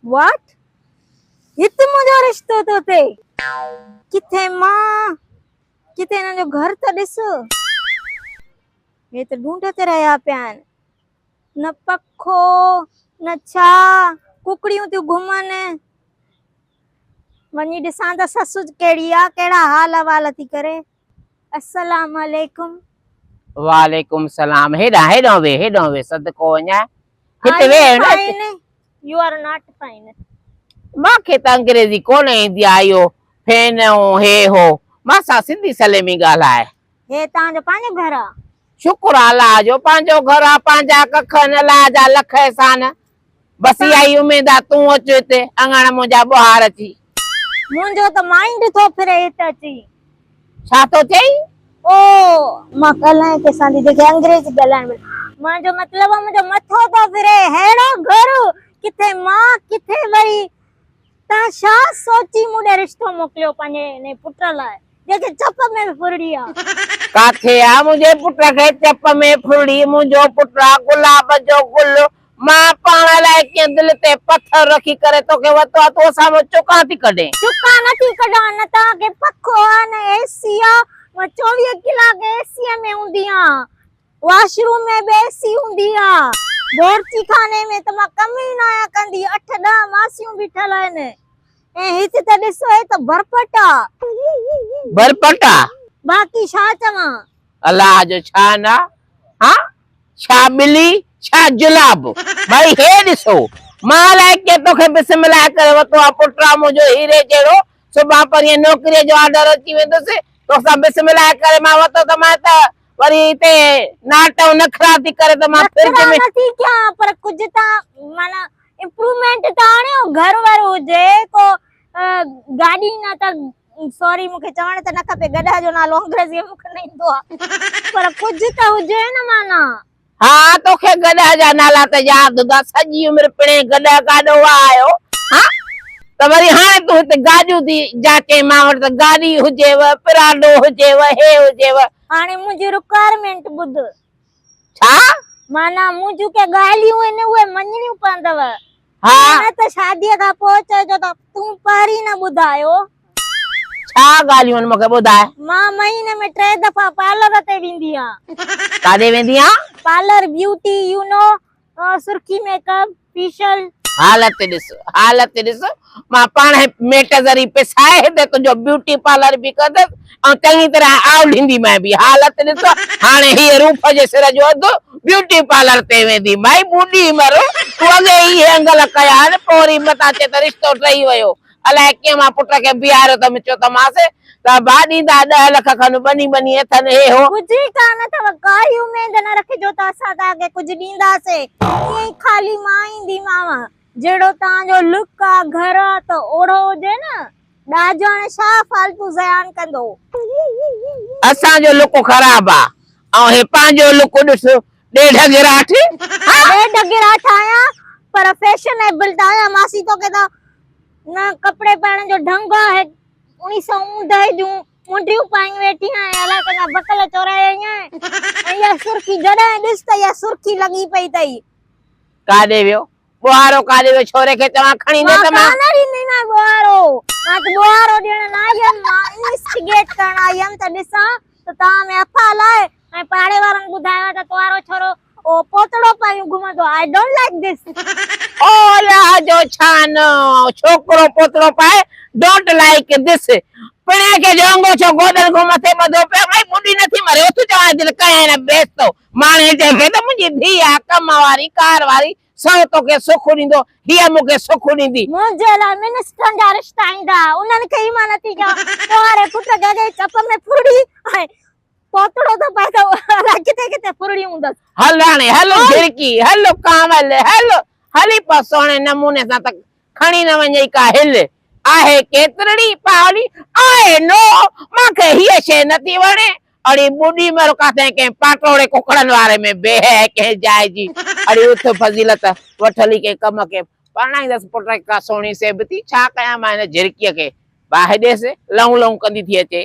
What? هت منهنجو رشتو ٿو ٿئي؟ ڪٿي مان، ڪٿي هنن جو گهر ته ڏس. هي ته ڍونڍ تي رهيا پيا آهن. نه پکو نه ڇا، ڪڪڙيون ٿيون گهمن. وڃي ڏسان ته سس ڪهڙي آ، ڪهڙا حال احوال ٿي ڪري. السلام عليڪم. وعليڪم السلام هيڏانهن هيڏانهن ويهه هيڏانهن ويهه صدقو وڃان هتي ويهه نه fine you are not fine. مان کي ته انگريزي ڪونه ايندي آ اهو فين ۽ هي هو مان سان سنڌي سليمي ڳالهاء. هي توهان جو پنهنجو گهر آ. شڪر آ الله جو پنهنجو گهر آ پنهنجا ڪک آهن الله جا لک احسان. بس اها ئي اميد آ تون اچ هتي اڱڻ منهنجا ٻهار اچي. منهنجو ته مائينڊ ٿو ڦري هت اچي. ڇا ٿو چئين؟ او مان ڳالهايان ڪنهن سان ٿي جيڪي انگريزي ڳالهائڻ مهل منهنجو مطلب آ منهنجو مٿو ٿو ڦري ههڙو گهر ڪٿي مان ڪٿي وري تان ڇا سوچي مون ڏي رشتو موڪليو پنهنجي انهي پٽ لاء جنهن کي چپ ۾ به ڦرڙي آ. ڪاٿي آ منهنجي پٽ کي چپ ۾ ڦرڙي منهنجو پٽ آ گلاب جو گل مان پاڻ الائي ڪيئن دل تي پٿر رکي ڪري توکي ورتو آ تون اسان مان چڪان ٿي ڪڍين. چڪان نٿي ڪڍان نه توهان کي پکو آ نه اي سي آ مان 24 ڪلاڪ اي سي ۾ هوندي آن واش روم ۾ به اي سي هوندي آ. بورچي خاني ۾ ته مان ڪم ئي ناهيان ڪندي. اٺ ڏهه ماسيون بيٺل آهن ۽ هت ته ڏسو هي ته برپٽ آ. برپٽ آ؟ باقي ڇا چوان. الله جو ڇا نه ها ڇا ٻلي ڇا جلاب. ڀائي هي ڏسو مان الائي ڪيئن توکي بسم الله ڪري ورتو آ پٽ آ منهنجو هيري جهڙو سڀان پرينء نوڪريء جو آرڊر اچي ويندس توسان بسم الله ڪري مان ورتو ته مان ته وري هتي not ۽ نخرا ٿي ڪري ته مان فرج نخرا ۾. نه ٿي ڪيان پر ڪجهه ته معنيٰ امپروومينٽ ته آڻيو گهر ور هجي ڪو گاڏي نه ته سوري مون کي چوڻ ته نه کپي گڏهه جو نالو انگريزي ۾ مون کي نه ايندو آ پر ڪجهه ته هجي نه معنيٰ. ها توکي گڏهه جا نالا ته ياد هوندا سڄي عمر پڻهين گڏهه گاڏو وهايو ها ته وري هاڻي تون هتي گاڏيون ٿي جاچين مان وٽ ته گاڏي هجيو پراڊو هجيو هي هجيو. هاڻي منهنجي رڪوائرمينٽ ٻڌ. ڇا؟ معنيٰ منهنجون ڪي ڳالهيون آهن اهي مڃڻيون پوندو. ها. نه ته شاديء کان پوء چئجو ته تون پهرين نه ٻڌايو. ڇا ڳالهيون آهن مون کي ٻڌاء. مان مهيني ۾ ٽي دفعا پارلر تي ويندي آهيان. ڪاڏي ويندي آهين؟ پارلر، بيوٽي، يو نو، سرخي ميڪ اپ، فيشل. حالت ڏس، حالت ڏس، مان پاڻهي ميٽ ذري پسائي هتي تنهنجو بيوٽي پارلر به ڪندس ۽ چڱي طرح آولينديمانء به. حالت ڏس، هاڻي هيء روپ جي سر جو اڌ بيوٽي پارلر تي ويندي. مائي ٻوڏي مر، تون اڳي ئي اهي انگل ڪيا آهن، پوء وري متان چئين ته رشتو ٽهي ويو. الائي ڪيئن مان پٽ کي بيهاريو اٿم، چيو ته مانس ته ابا ڏيندا ڏهه لک کن ٻني ٻني اٿن هي هو. ڪجهه ئي ڪانه اٿو، ڪائي اميد نه رکجو ته اسان توهان کي ڪجهه ڏينداسين، ائين ئي خالي مان اينديمانو، جهڙو توهان جو لڪ آ، گهر آ ته اوڙو هجي نه، ڏاجو هاڻي ڇا فالتو زيان ڪندو. اسان جو لڪ خراب آ ۽ هي پنهنجو لڪ ڏس ڏيڍ گراٺ. ڏيڍ گراٺ آهيان پر فيشن ايبل ته آهيان ماسي توکي ته نه ڪپڙي پائڻ جو ڍنگ آهي اوڻيهه سئو اوندهه جون منڊيون پائي ويٺي آهين الائي ڪنهن جا بڪل چورائي آئي آهين ۽ اها سرخي جڏهن ڏس ته اها سرخي لڳي پئي اٿئي. ڪاڏي ويو ٻوهارو ڪاڏي ويو ڇوري کي چوان کڻي ڏي ته مان ڪانه ڏينديمانء ٻوهارو مان ته ٻوهارو ڏيڻ نه آئي هيم مان انويسٽيگيٽ ڪرڻ آئي هيم ته ڏسان ته توهان ۾ افعال آهي ۽ پاڙي وارن ٻڌايو آهي ته توهارو ڇورو اهو پوتڙو پايون گهمندو آهي I don't like this. او الله جو ڇان ڇوڪرو پوتڙو پائي don't like this پڻهين کي جو انگوڇو گوڏن کان مٿي ٻڌو پيو ڀائي ٻڏي نٿي مري اٿ چوانء ٿي ته ڪنهن نه بيستو ماڻهين چئي ته منهنجي ڌيء آ ڪم واري ڪار واري سو توکي سک ڏيندو، هيء مون کي سک ڏيندي. منهنجي لاء منسٽرن جا رشتا ايندا، انهن کي ئي مان نٿي چوان. ڪنواري پٽ کي اڳي ئي چپ ۾ ڦرڙي ۽ پوتڙو ٿو پئي ته الائي ڪٿي ڪٿي ڦرڙيون هوندس. هل هاڻي، هل جهرڪي، هل ڪانول، هل، هلي پئه سهڻي نموني سان ته کڻي نه وڃئي ڪا هل. آهي ڪيترڙي پاولي، آء نو، مان کي هيء شيء نٿي وڻي. اڙي ٻڏي مر ڪاٿي ڪنهن پاٽوڙي ڪڪڙن واري ۾ بيهه ڪنهن جاء جي. اڙي اٿ فضيلت، وٺ هلي ڪنهن ڪم کي. پرڻائيندس پٽ کي ڪا سهڻي سيبتي، ڇا ڪيان مان هن جهرڪيء کي. باهه ڏيس، لئون لئون ڪندي ٿي اچي.